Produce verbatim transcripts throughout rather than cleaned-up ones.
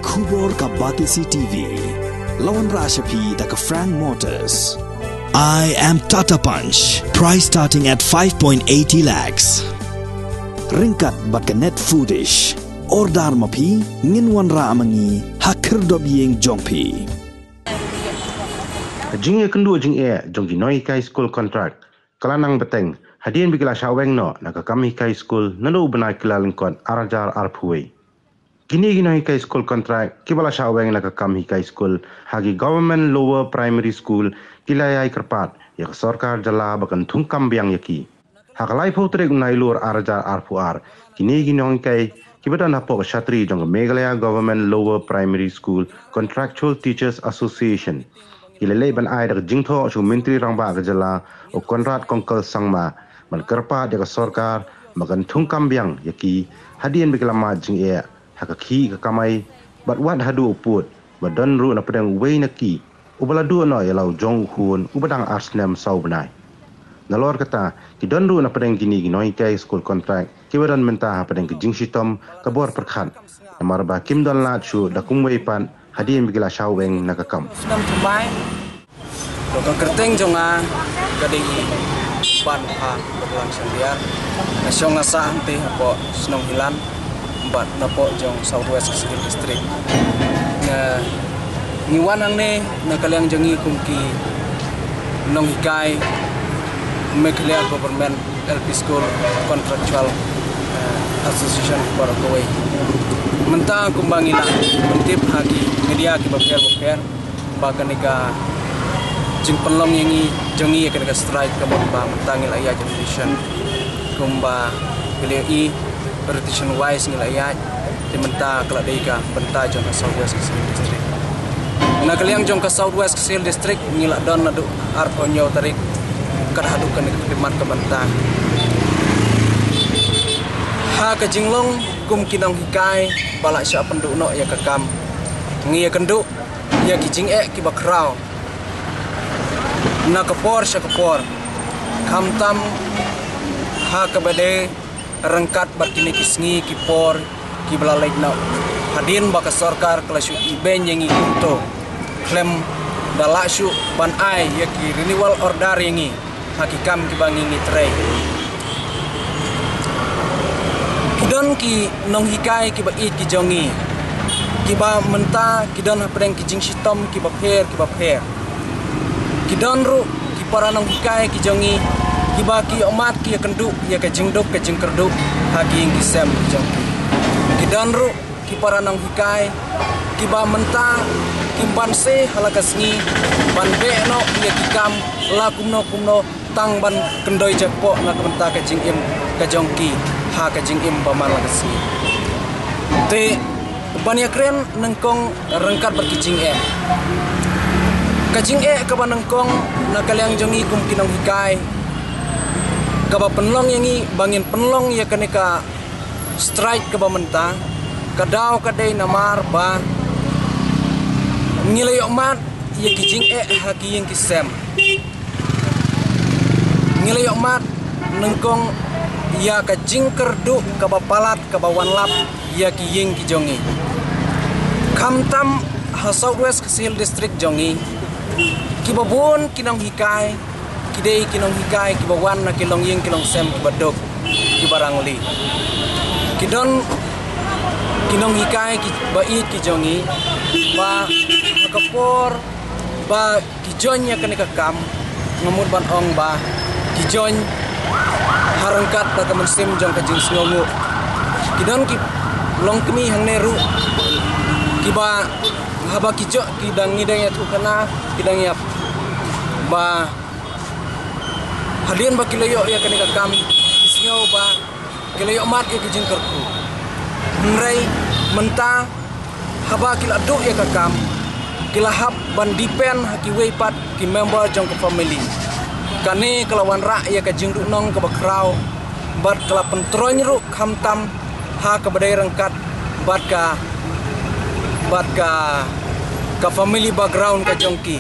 Khubor ka Batesi T V. La wanrah sha phi da ka Frank Motors. I am Tata Punch. Price starting at five point eighty lakhs. Ryngkat bad ka Net Foodish. Order ma phi, ngin wanrah ma ngi ha khyrdop ïing jong phi. Ka jingïakynduh jingeh jong ki nonghikai skul contract ka la nang bteng hadien ba ki la shah weng noh na ka kam hikai skul naduh u bnai Kyllalyngkot ar hajar arphew wei. Kine ki nonghikai skul contract kiba la shah weng na ka kam hikai skul ha ki Government Lower Primary School ki la ïai kyrpad ïa ka sorkar jylla ba kan thungkam biang ïa ki. Ha ka laiphew tarik u Nailur ar hajar arphew ar, kine ki nonghikai kiba don hapoh ka shatri jong ka Meghalaya Government Lower Primary School Contractual Teachers Association ki la leit ban ai da ka jingthoh sha u Myntri Rangbah ka jylla u Conrad Kongkal Sangma ban kyrpad ïa ka sorkar ba kan thungkam biang ïa ki hadien ba ki la mad jingeh ha ka khih ka kamai bad wat haduh u pud ba don ruh na pdeng uwei na ki uba la duh noh ïa la u jong u khun uba dang ar snem saw bnai. Nalor kata ki don ruh na pdeng kine ki nonghikai skul contract kiba don mynta ha pdeng ka jingshitom ka bor pyrkhat namar ba kim don lad shuh da kumwei pat hadien ba ki la shah weng na ka kam. To ka kyrteng jong nga ka dei Ban Pha Boglang Shandiar. Nga shong nga sah hangtei hapoh shnong Hilan bad napoh jong South West Khasi Hills District. Nga ngi wan hangne na ka liang jong ngi kum ki nonghikai Meghalaya Government L P School Contractual eh, Association for kawei. Mynta kumba ngi la pyntip ha ki media kiba pher ba pher ba kane ka jingpynlong ïa ngi jong ngi ïa kane ka strike ka mut ba mynta ngi la ïaid petition kumba ngi la ïohi petition wise ngi la ïaid. Te mynta ka la dei ka bynta jong ka South West Khasi Hills District. Na ka liang jong ka South West Khasi Hills District ngi la don naduh arphew hynñiew tarik kat haduh kane ka khlieh mat ka bynta. Ha ka jinglong kum ki nonghikai ba la shah pynduh noh ïa ka kam, ngi ïakynduh ïa ki jingeh kiba khraw na ka por sha ka por, khamtam ha kaba dei ryngkat bad kine ki sngi ki por kiba la leit noh hadien ba ka sorkar ka la shu ibeiñ ïa ngi kumto khlem da lah shuh ban ai ïa ki renewal order ïa ngi ha ki kam kiba ngi ngi trei. Ki don ki nonghikai kiba ïeit ki jong ngi kiba mynta ki don hapdeng ki jingshitom kiba pher kiba pher. Ki don ruh ki para nonghikai ki jong ngi kiba ki ïohmad ki ïakynduh ïa ka jingduk ka jingkyrduh ha ki ïing ki sem ki jong ki. Ki don ruh ki para nonghikai kiba mynta kim banse ha la ka sngi ban beh noh ïa ki kam la kumno kumno tang ban kyndoi jakpoh na ka bynta ka jingim ka jong ki ha ka jingim ba man la ka sngi. Te ban ïakren nyngkong ryngkat bad ki jingeh. Ka jingeh kaba nyngkong na ka liang jong ngi kum ki nonghikai kaba pynlong ïa ngi ba ngin pynlong ïa kane ka strike kaba mynta ka daw ka dei namar ba ngi la ïohmad ïa ki jingeh ha ki ïing ki sem. Ngi la ïohmad nyngkong ïa ka jingkyrduh kaba palat kaba wanlap ïa ki ïing ki jong ngi. Khamtam ha South West Khasi Hills District jong ngi kiba bun ki nonghikai ki dei ki nonghikai kiba wan na ki longïing ki longsem kiba duk kiba rangli. Ki don ki nonghikai kiba ïeit ki jong ngi ba ha ka por ba ki join ïa kane ka kam nga mut ban ong ba ki join ha ryngkat bad ka mynsiem jong ka jingsngewnguh. Ki don ki longkmie hangne ruh kiba haba ki join ki dang ngi dang ïathuh khana ki dang ïap ba hadien ba ki la ïoh ïa kane ka kam ki sngew ba ki la ïohmad ïa ki jingkyrkhu. Hynrei mynta haba ki la duh ïa ka kam ki la hap ban depend ha kiwei pat ki member jong ka family. Kane ka la wanrah ïa ka jingduhnong kaba khraw bad ka la pyntroiñ ruh khamtam ha kaba dei ryngkat bad ka bad ka ka family background ka jong ki.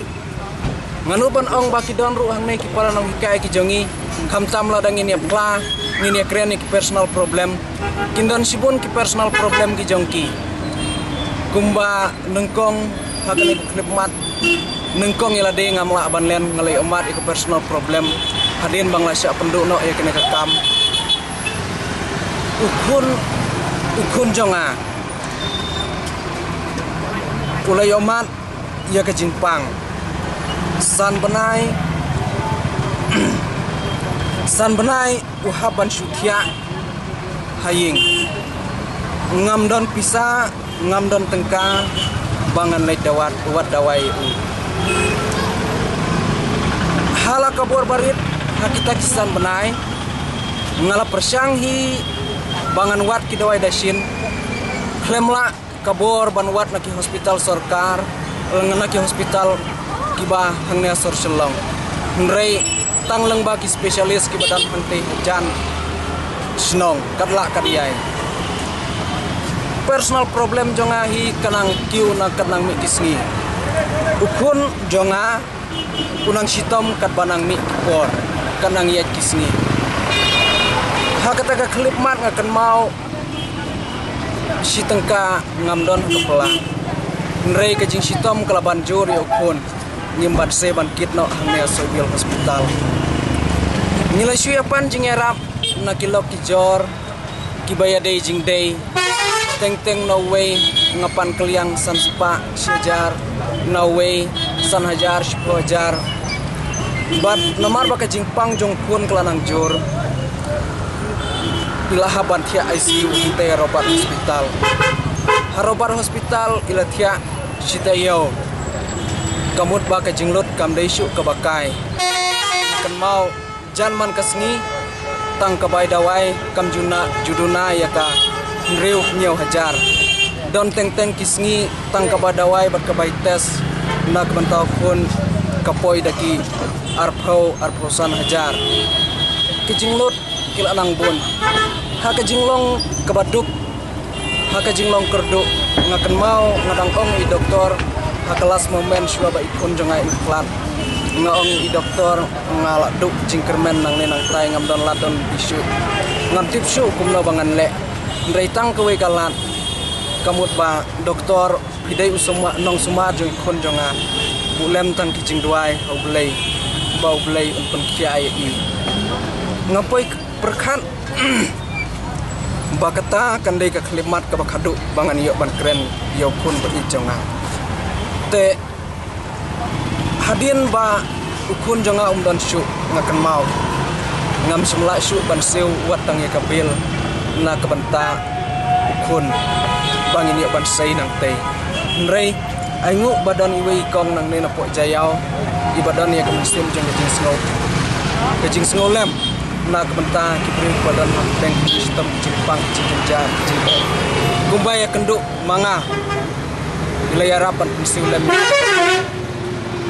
Nga mut ban ong ba ki don ruh hangne ki para nonghikai ki jong ngi khamtam lada ngin ïa phla ngin ïa kren ïa ki personal problem. Kin don shibun ki personal problem ki jong ki. Kumba nyngkong ha kane ka khyllipmat, nyngkong ïa lade ngam lah ban len, nga la ïohmad ïa ka personal problem hadien ba nga la shah pynduh noh ïa kane ka kam. U khun, u khun jong nga u la ïohmad ïa ka jingpang. San bnai, san bnai u hap ban shu thiah ha ïing. Ngam don pisa, ngam don tyngka ba ngan leit dawat, wad dawai u. Ha la ka bor barit ha kita ki san bnai, nga la pyrshang hi ba ngan wad ki dawai dashin. Khlem lah ka bor ban wad na ki hospital sorkar, na ki hospital kiba hangne ha sor Shillong. Hynrei tang lyngba ki specialist kiba don hangtei hajan shnong, kat lah kat ïai. Personal problem jong nga hi ka nang kiew na ka nang mih ki sngi. U khun jong nga u nang shitom katba nang mih ki por, ka nang ïaid ki sngi. Ha kata ka khyllipmat nga kynmaw shi tyngka ngam don ha ka pla. Hynrei ka jingshitom ka la ban jur ïa u khun. Ngim banse ban kit noh hangne ha Sohiong Hospital. Ngi la shu ïa pan jingïarap na ki lok ki jor kiba ïadei jingdei. Teng teng na uwei nga pan kylliang san spah shi hajar, na uwei san hajar, shiphew hajar. Bad namar ba ka jingpang jong u khun ka la nang jur, i la hap ban thiah I C U hangtei ha Robert Hospital. Ha Robert Hospital i la thiah shi taïew. Ka mut ba ka jinglut kam dei shuh kaba kai. Kynmaw jan man ka sngi tang ka bai dawai kam ju na, ju duna ïa ka hynriew hynñiew hajar. Don teng teng ki sngi tang ka bai dawai bad ka bai test na ka bynta u khun ka poi da ki arphew, arphew san hajar. Ki jinglut ki la nang bun. Ha ka jinglong kaba duk, ha ka jinglong kyrduh, nga kynmaw nga dang ong ïa i doktor ha ka last moment shuwa ba i khun jong nga i khlad. Nga ong ïa i doktor, nga la duh jingkyrmen nangne nangtai, ngam don lad don bri shuh. Ngam tip shuh kumno ba ngan leh. Hynrei tang kawei ka lad, ka mut ba doktor, phi dei u sumar, nongsumar jong i khun jong nga. Buh lem tang ki jingduwai ha U Blei ba U Blei un pynkhiah ïa i. Nga poi pyrkhat ba kata kan dei ka khyllipmat kaba khadduh ba ngan ïoh ban kren ïa u khun ba ïeit jong nga. Te hadien ba u khun jong nga um don shuh, nga kynmaw ngam shym lah shuh ban siew wat tang ïa ka bill na ka bynta u khun ba ngin ïoh ban sei nangtei. Hynrei ainguh ba don iwei i kong nangne na poh Jaiaw iba don ïa ka mynsiem jong ka jingsngew, ka jingsngewlem na ka bynta ki briew ba don hapdeng ki jingshitom, ki jingpang, ki jingjynjar, ki jing, kumba ïakynduh ma nga. Ngi la ïarap ban pynsiew lem.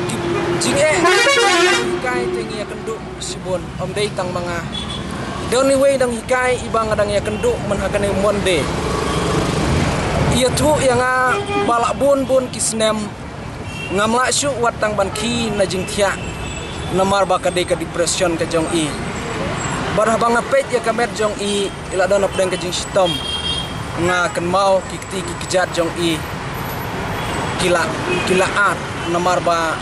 Ki jingeh, kai te ngi ïakynduh shibun, ym dei tang ma nga. Don iwei dang hikai iba nga dang ïakynduh man ha kane u Monday. I ïathuh ïa nga ba la bun bun ki snem ngam lah shuh wat tang ban khie na jingthiah, namar ba ka dei ka depression ka jong i. Bad haba nga peit ïa ka met jong i, i la don hapdeng ka jingshitom. Nga kynmaw ki kti ki kjat jong i ki la, ki la at, namar ba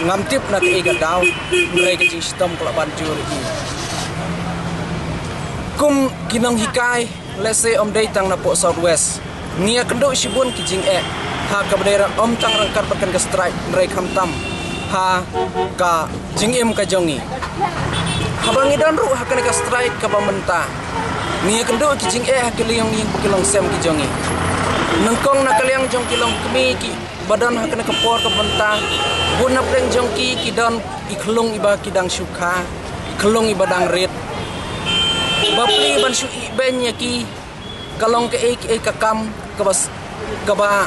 ngam tip na kaei ka daw, hynrei ka jingshitom ka la ban jur ïa i. Kum ki nonghikai, lehse ym dei tang na poh South West, ngi ïakynduh shibun ki jingeh ha kaba dei, ym tang ryngkat bad kane ka strike, hynrei khamtam ha ka jingim ka jong ngi. Haba ngi don ruh ha kane ka strike kaba mynta, ngi ïakynduh ki jingeh ha ki longïing ki longsem ki jong ngi. Nyngkong na ka liang jong ki longkmie kiba don ha kane ka por kaba mynta, bun hapdeng jong ki ki don i khyllung iba ki dang shu kha, i khyllung iba dang rit. Bapli ban shu ïehbeiñ ïa ki, ka long kaei kaei ka kam kaba s-, kaba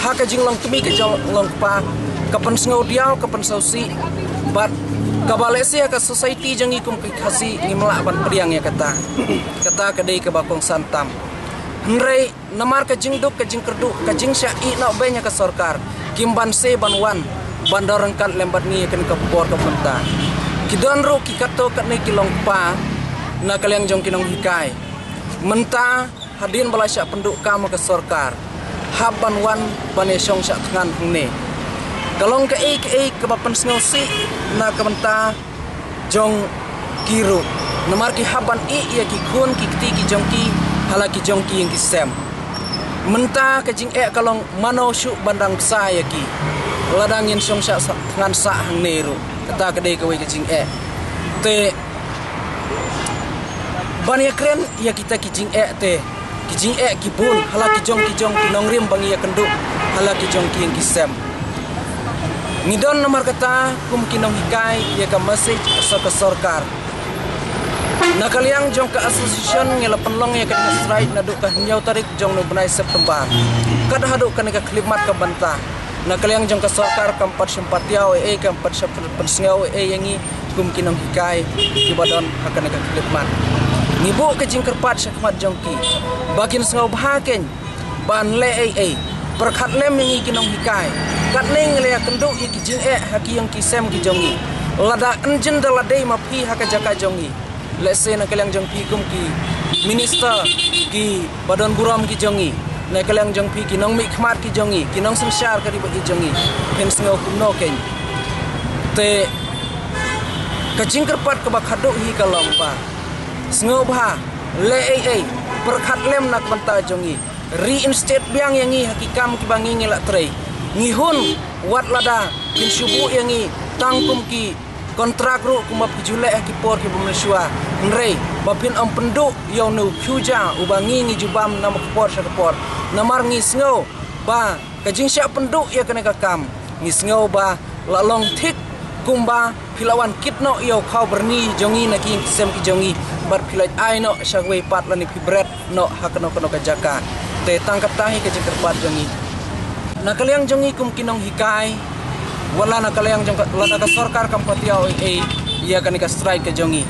ha ka jinglong kmie ka jinglong kpa, ka pynsngewdiaw, ka pynsngewsih, bad kaba lehse ha ka society jong ngi kum ki Khasi ngim lah ban pdiang ïa kata. Kata ka dei kaba kongsan tam. Hynrei namar ka jingduk, ka jingkyrduh, ka jingshah ïeh noh beiñ ha ka sorkar, kim banse ban wan ban don ryngkat lem bad ngi ha kane ka por kaba mynta. Ki don ruh ki katto katne ki longkpa na ka liang jong ki nonghikai. Mynta hadien ba la shah pynduh kam ha ka sorkar, hap ban wan ban ïa shong shah thngan hangne. Ka long kaei kaei kaba pynsngewsih na ka bynta jong ki ruh. Namar ki hap ban ïeh ïa ki khun ki kti ki jong ki ha la ki jong ki ïing ki sem. Mynta ka jingeh ka long mano shuh ban dang bsa ïa ki lada ngin shong shah sa-, thngan sah hangne ruh. Kata ka dei kawei ka jingeh. Te ban ïakren ïa kita ki jingeh te, ki jingeh ki bun ha la ki jong ki jong ki nongrim ba ngi ïakynduh ha la ki jong ki ïing ki sem. Ngi don namar kata kum ki nonghikai ïa ka message sha ka sorkar. Na ka liang jong ka association ngi la pynlong ïa ka strike naduh ka hynñiew tarik jong u bnai September. Kat haduh kane ka khyllipmat ka bynta, na ka liang jong ka sorkar kam pat shym pat ïaw ei ei, kam pat shym pynsngew ei ei ïa ngi kum ki nonghikai kiba don ha kane ka khyllipmat. Ngi buh ka jingkyrpad sha khmat jong ki ba kin sngewbha kein ban leh ei ei. Pyrkhat lem ïa ngi ki nonghikai. Katne ngi la ïakynduh ïa ki jingeh ha ki ïing ki sem ki jong ngi. Lada ynjin da la dei ma phi ha ka jaka jong ngi, lehse na ka liang jong phi kum ki minister, kiba don burom ki jong ngi, na ka liang jong phi ki nongmihkhmat ki jong ngi, ki nongsynshar ka ri bad ki jong ngi, phin sngew kumno kein. Te ka jingkyrpad kaba khadduh hi ka long ba sngewbha leh ei ei, pyrkhat lem na ka bynta jong ngi. Reinstate biang ïa ngi ha ki kam kiba ngi ngi la trei. Ngi hun wat lada kin shu buh ïa ngi tang kum ki kontrak ruh kumba phi ju leh ha ki por kiba mynshuwa. Hynrei ba phin ym pynduh ïa une u phuja uba ngi ngi ju bam na ka por sha ka por. Namar ngi sngew ba ka jingshah pynduh ïa kane ka kam, ngi sngew ba la long thik kumba phi la wan kit noh ïa u khaw byrni jong ngi na ki ïing ki sem ki jong ngi, bad phi la ai noh sha kawei pat lane phi bret noh ha kano kano ka jaka. Te tang kata hi ka jingkyrpad jong ngi. Na ka liang jong ngi kum ki nonghikai, wat la na ka liang jong ka, lada ka sorkar kam pat ïaw ei ei ïa kane ka strike ka jong ngi,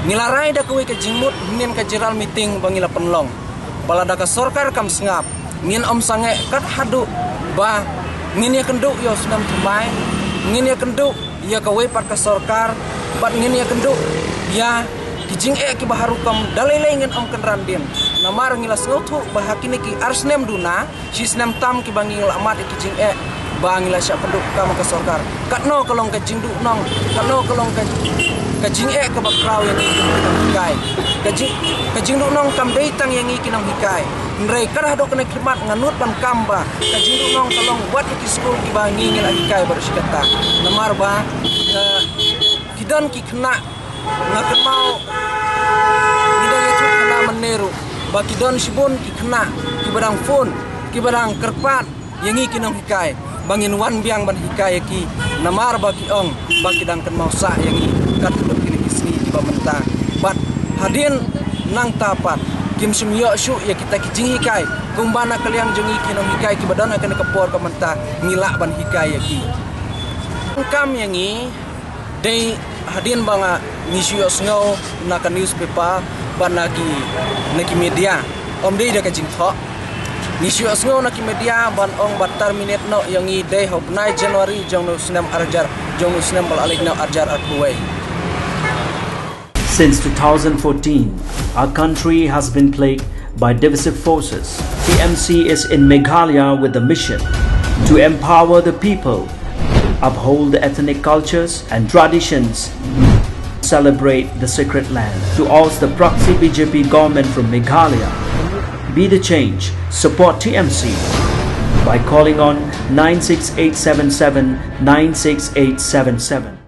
ngi la rai da kawei ka jingmut hynnin ka general meeting ba ngi la pynlong. Ba lada ka sorkar kam sngap, ngin ym sangeh kat haduh ba ngin ïakynduh ïa u snem thymmai, ngin ïakynduh ïa kawei pat ka sorkar, bad ngin ïakynduh ïa ki jingeh kiba har rukom da lei lei ngin ym kynran dien. Namar ngi la sngewthuh ba ha kine ki ar snem duna, shi snem tam kiba ngi la mad ïa ki jingeh ba ngi la shah pynduh kam ka sorkar. Katno ka long ka jingduhnong, katno ka long ka, ka jingeh kaba khraw ïa ngi ki nonghikai. Ka jing, ka jingduhnong kam dei tang ïa ngi ki nonghikai. Hynrei kat haduh kane ka khmat nga nud ban kam ba ka jingduhnong ka long wat ïa ki skul kiba ngi ngi la hikai baroh shi katta. Namar ba, eh, ki don ki khynnah, nga kynmaw, ngi dang ïathuh khynnah mynne ruh ba ki don shibun ki khynnah kiba dang phone, kiba dang kyrpad ïa ngi ki nonghikai ba ngin wan biang ban hikai ïa ki, namar ba ki ong ba ki dang kynmaw sah ïa ngi kat haduh kine ki sngi kiba mynta. Bad hadien nangta pat kim shym ïoh shuh ïa kita ki jinghikai kumba na ka liang jong ngi ki nonghikai kiba don ha kane ka por ka mynta ngi lah ban hikai ïa ki. Kam ïa ngi dei hadien ba nga ngi shu ïohsngew na ka newspaper bad na ki, na ki media. Ym dei da ka jingthoh. Ngi shu ïohsngew na ki media ban ong ba terminate noh ïa ngi dei ha u bnai January jong u snem arhajar, jong u snem ba la leit noh arhajar arphew wei. Since two thousand fourteen, our country has been plagued by divisive forces. T M C is in Meghalaya with the mission to empower the people, uphold the ethnic cultures and traditions, celebrate the sacred land. To oust the proxy B J P government from Meghalaya, be the change. Support T M C by calling on nine six eight seven seven nine six eight seven seven.